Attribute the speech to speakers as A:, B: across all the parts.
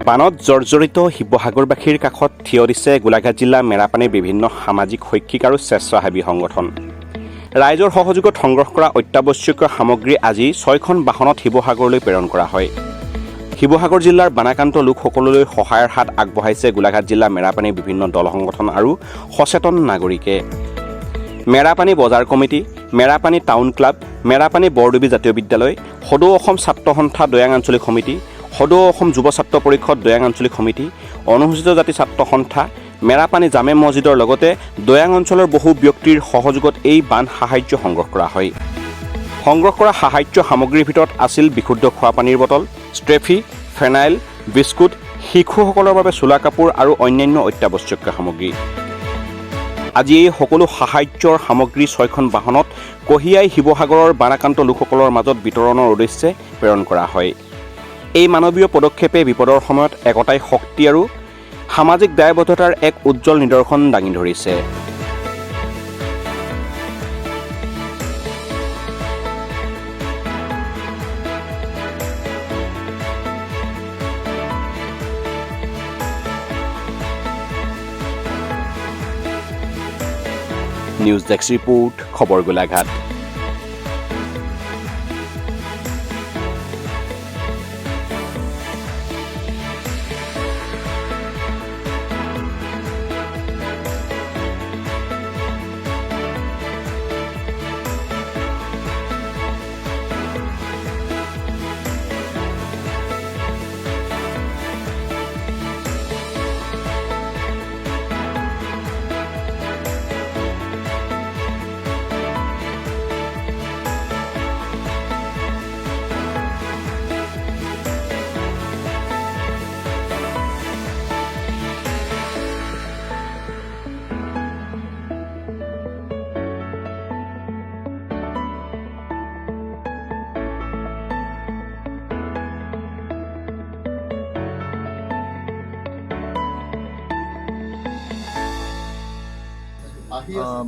A: বানত জৰ্জৰিত শিৱসাগৰবাসীৰ কাষত থিয় দিছে গোলাঘাট জিলা মেৰাপানীৰ বিভিন্ন সামাজিক, শৈক্ষিক আৰু স্বেচ্ছাসেৱী সংগঠন। ৰাইজৰ সহযোগত সংগ্ৰহ কৰা অত্যাৱশ্যকীয় সামগ্ৰী আজি ছয়খন বাহনত শিৱসাগৰলৈ প্ৰেৰণ কৰা হয়। শিৱসাগৰ জিলাৰ বানাক্ৰান্ত লোকসকললৈ সহায়ৰ হাত আগবঢ়াইছে গোলাঘাট জিলা মেৰাপানীৰ বিভিন্ন দল সংগঠন আৰু সচেতন নাগৰিকে। মেৰাপানী বজাৰ committee, Merapani town club, Merapani Bordubi জাতীয় বিদ্যালয়, সদৌ অসম ছাত্ৰ সন্থা দৈয়াং আঞ্চলিক সমিতি, সদৌ অসম যুৱ ছাত্ৰ পৰিষদ দৈয়াং আঞ্চলিক সমিতি, অনুসূচিত জাতি ছাত্ৰ সন্থা, মেৰাপানী জামে মছজিদৰ লগতে দৈয়াং অঞ্চলৰ বহু ব্যক্তিৰ সহযোগত এই বান সাহায্য সংগ্ৰহ কৰা হয়। সংগ্ৰহ কৰা সাহায্য সামগ্ৰীৰ ভিতৰত আছিল বিশুদ্ধ খোৱাপানীৰ বটল, ষ্ট্ৰেফি, ফেনাইল, বিস্কুট, শিশুসকলৰ বাবে চোলা কাপোৰ আৰু অন্যান্য অত্যাৱশ্যকীয় সামগ্ৰী। আজি এই সকলো সাহায্যৰ সামগ্ৰী ছয়খন বাহনত কঢ়িয়াই শিৱসাগৰৰ বানাক্ৰান্ত লোকসকলৰ মাজত বিতৰণৰ উদ্দেশ্যে প্ৰেৰণ কৰা হয়। এই মানৱীয় পদক্ষেপে বিপদৰ সময়ত একতাই শক্তি আৰু সামাজিক দায়বদ্ধতাৰ এক উজ্জ্বল নিদৰ্শন দাঙি ধৰিছে। নিউজ ডেস্ক ৰিপৰ্ট, খবৰ গোলাঘাট।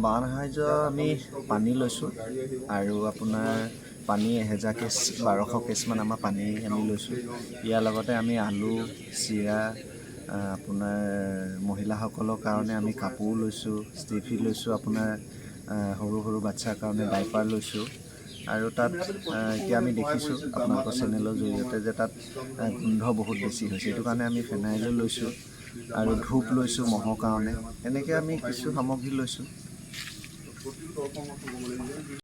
B: বান সাহাৰ্য আমি পানী লৈছোঁ আৰু আপোনাৰ পানী 1000 কেছ, 1200 কেছমান আমাৰ পানী আমি লৈছোঁ। ইয়াৰ লগতে আমি আলু, চিৰা, আপোনাৰ মহিলাসকলৰ কাৰণে আমি কাপোৰ লৈছোঁ, ষ্টেফি লৈছোঁ, আপোনাৰ সৰু সৰু বাচ্ছাৰ কাৰণে ডাইপাৰ লৈছোঁ। আৰু তাত এতিয়া আমি দেখিছোঁ আপোনালোকৰ চেনেলৰ জৰিয়তে যে তাত গোন্ধ বহুত বেছি হৈছে, সেইটো কাৰণে আমি ফেনাইলো লৈছোঁ আৰু ধূপ লৈছোঁ মহৰ কাৰণে। এনেকৈ আমি কিছু সামগ্ৰী লৈছোঁ।